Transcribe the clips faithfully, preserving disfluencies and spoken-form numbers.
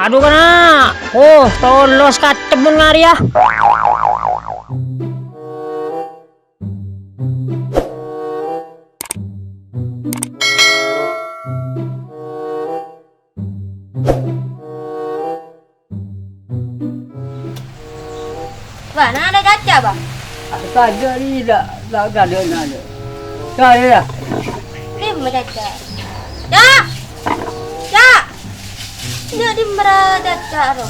Adu, kana'! Oh, tolos katemmun ngarè, yâ. Bâ, na' adâ' caca, Bâ? Tadâ' ri, la, la, tadâ' na'. Tadâ', yâ. Dimma caca? Ca'! Ca'! Iyâ, dimma ra caca, ro?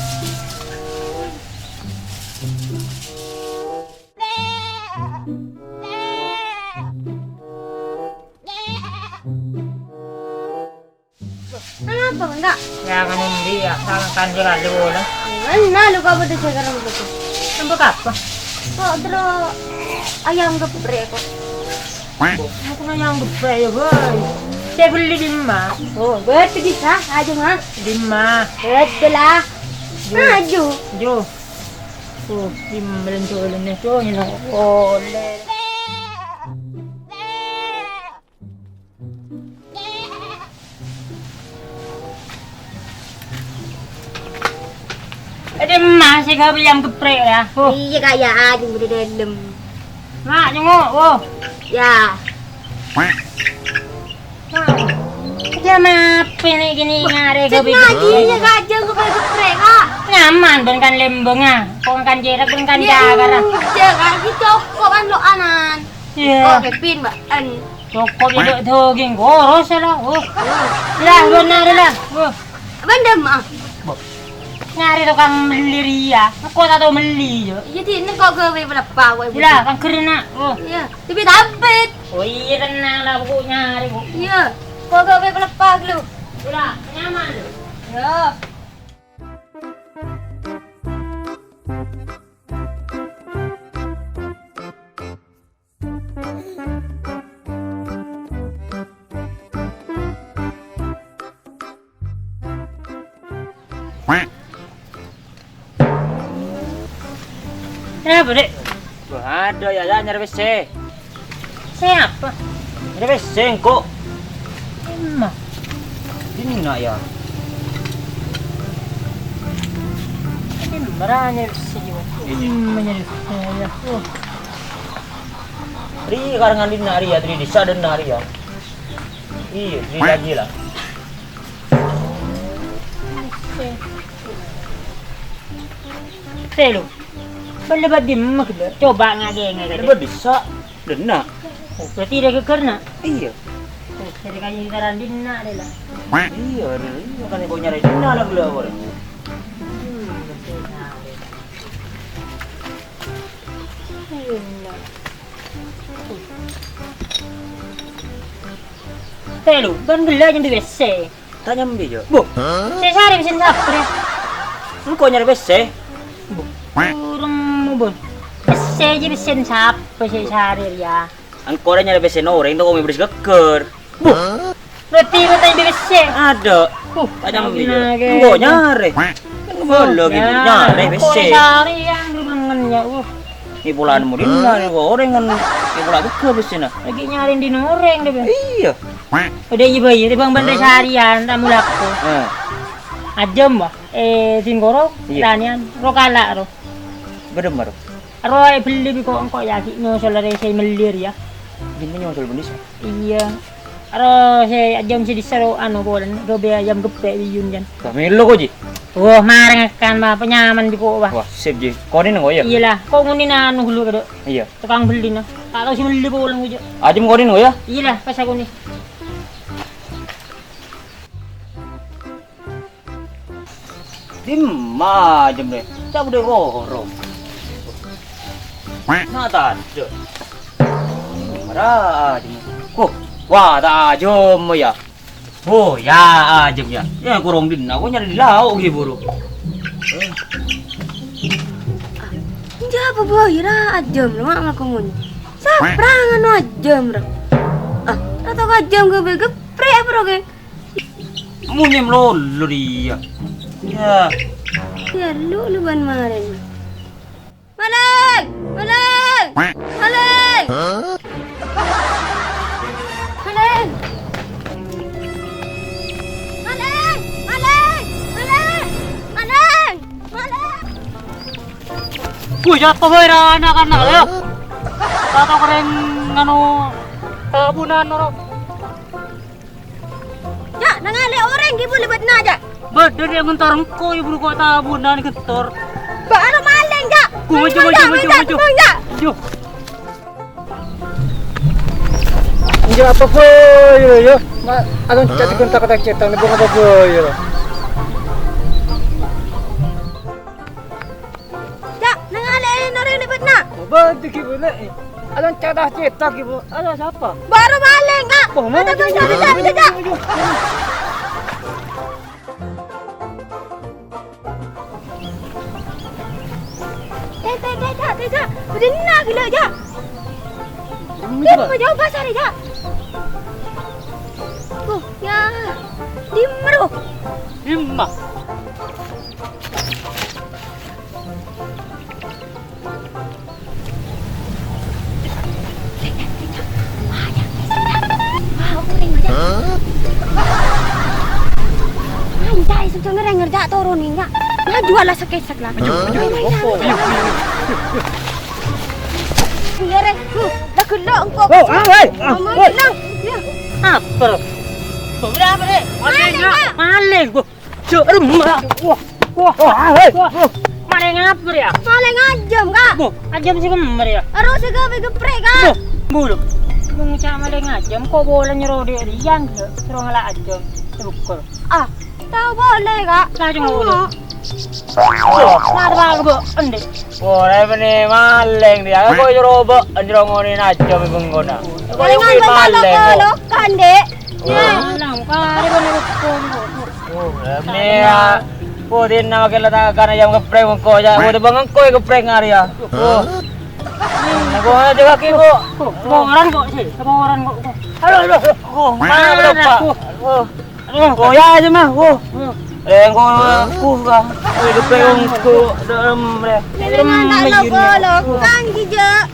Napa, Bang, Kak? Yâ, kan endi, yâ? Kan, kan, jâ' lalu, lah. Mana lu kau betul jaga rambut tu? Rambut apa? Kok terus ayam geprek kok? Bukan ayam geprek, yâ, boy. Saya beli di mana? Oh, betul bisa aja, Mas. Di mana? Betul lah. Ju. Maju. Ju. Oh, di mana jalan-jalan ni? Tuh, ini oleh. È dimma sè ghâbây ayam geprek, yâ? Huh. Iyâ, Kak, yâ, ajâm bâdâ dâlem. Mak, nyongo', wo. Yâ. Mak, jam apa ini gini nyarè ghâbây geprek? Iyâ, Kak, ajâm ghâbây geprek, Kak. Nyaman, bân kan lembang, ah. Kok kan jèrèk, bân kan jagar, ah. Iyâ, Kak, gitu kok kan lo anan. Iyâ. Kok kepin, Mbak, an. Cokop ya, Dok, daging boros ya, lah. Oh. Lah, bener, lah. Oh. Bendem, ah. Bo. Nyarè tokang melli rèya. Engko' ta' tao melli, Jo. Iyâ, Di, neng kok ghâbây peleppa, kok, Ibu. Lah, kan keren, nak. Oh. Iyâ, tapi tapit. Oh, iyâ, tenang, lah, Bu, nyarè, Bu. Iyâ, kok ghâbây peleppa, lu. Lah, nyaman, lu. Iyâ. Napa, Dek? Wah, ada ya, ya, nyari W C. Siapa? Nyari W C, engko'. Emma. Dinna', ya. Emma, nyari W C juga. Iya. Emma, nyari W C, ya. Oh. Ri, karangan dinna' ri, ya, ri, dissa' dinna' ri, ya. Iyâ, ri lagi, lah. Tè, lu. Bâli bâdâ dimma, ghellâ'? Coba ngajeng, ngajeng. Bâdâ dissa', dinna'. Oh, berarti dâ' ghâgghârna? Iyâ. Oh, dâri kajeng ditaran dinna', dâ', lah. Iyâ, ri, iyâ, kan engko' nyarè dinna', lah, ghellâ', orèng. Hmm, berarti nyarè. Dinna'. Tè, lu, bân ghellâ' nyambi W C. Ta' nyambi, Jo. Bo. Sè sarè pèssèna sapa, rè? Engko' nyarè W C. Bo. Urung, Bon. W C jiyâ pèssèna sapa sè sarè, rèya? Engko' rè nyarè W C-na orèng, toko mè' bherris ghâgghâr. Bo. Berarti engko' ta' nyambi W C. Ada. Huh, ta' nyambi, Jo. Engko' nyarè. Kan kembali gitu, nyarè W C. Engko' rè sarè yang dulu nengen, ya, uh. Ini pola nemu dinna', ini orèng kan, ini pola juga W C-na. Lagi nyarè dinna' orèng, deh, Bang. Iyâ. Udah, iyâ, Bay. Tèmbhâng bân rè sarèyan, ta' molako. Eh. Ajâm, wah. Eh, sèngko' ro, iyâ, tanèyan, ro kala', ro. Bâdâ, ro. Ro èbelli bi' ko' engko', yâ, ghi' nyosol rè sè melli, yâ. Dinna' nyosol bân dissa'? Iyâ. Ro sè ajâm sè dissa' ro, anu, kolan, ghâbây ayam geprek biyun, Jan. Wah, mèlo ko', Ji. Wah, marèng kan, ma, panyaman bi' ko', wah. Wah, sip, Ji. Konèna ko', yâ? Iyâ, lah. Ko' ngonèna anu ghâllu, kado. Iyâ. Tokang bellina. Ta' tao sè melli polè, Jo. Ajâm konèna ko', yâ? Iyâ, lah, pas aku ni. Dimma ajâm rè? Ta' bâdâ korong. Na' tadâ'. Dimma ra ajâm? Huh, wah, ta' ajâm, yâ. Oh, yâ, ajâm, yâ. Yâ, korong dinna', ko' nyarè di lao' ghi' buru. Jâ' apa bâi ra ajâm, ma' ngaku ngonè. Saprangan ajâm, ra. Ah, ra tao ajâm ghâbây geprek apa, ro, ghi? Monyè malolo rèya. Yâ. Yâ, lu, lu bân marèng. Malèng! Malèng! Malèng! Malèng! Malèng! Malèng! Malèng! Wah, jâ' apa bhâi ra na'-kana', yâ? Tao-tao orèng nganu, tabunan, ora. Jâ', nangale'è orèng ghi' bulâ bâdâna, jâ'. Bâdâ rèya ngentor engko', yâ, buru ko' tabunan ngentor. Bâ'na malèng, jâ'. Ku, maju, maju, maju, maju. Jâ'. Maju. Enjâ' apa bhâi, yâ? Ma-, alon cè' dikontak-kontak cètan, buru apa bhâi, yâ? Jâ', nangale'è orèng nèbâtna. Oh, bâdâ ghi' bulâ, eh. Alon cè' ta' cètak ghi' bulâ. Alon sapa? Bârâ malèng, Kak. Oh, maju, maju, maju, maju, maju. Tè, tè, tè, Jâ', tè, Jâ'. Bâdâ enna' ghellâ', Jâ'. Dimma, dimma, jâ' pasarra, Jâ'. Oh, yâ. Dimma, ro? Dimma. Anjay, sejeng ngereng ngerja' turunin, ya. Maju ala sekesek lah. Maju, maju, maju. Iya, Rek. Huh, dah gelok engko'. Oh, ah, hei. Ah, ngomong woi. Bilang. Ya. Apa? Berapa, Rek? Maling, Kak. Maling, Bu. Cuk, remah. Wah, wah. Oh, ah, hei. Wah. Maling apa ya? Maling ajâm, Kak. Bu, ajâm sih kemer ya. Ero sih gawe geprek, Kak. Bu, bulu. Wong cak maling ajâm, kok bola nyero di rian, ya. Suruh ngelak ajâm. Syukur. Ah, tao boleh, Kak. Lah, cuma boleh. Wah, kenapa, Bu? Endi? Wah, ini maling dia. Kok nyero, Bu? Nyero ngonin ajâm bengkona. Maling kan maling, Bu. Lo, lo, kan, Dek. Ya. Maling, kare bener, Bu. Oh, ini ya. Pudin nama kela tak kana yang geprek mengko ya. Udah bang engko ya geprek ngari ya. Oh. Nah, gua aja kaki, Bu. Saboran kok sih, saboran kok. Aduh, aduh. Oh, mana, Pak? Oh. Aduh. Oh, ya aja mah. Oh. Eh, gua aku kan. Oh, geprek engko dalam deh. Ini mana lo, lo, kan gija.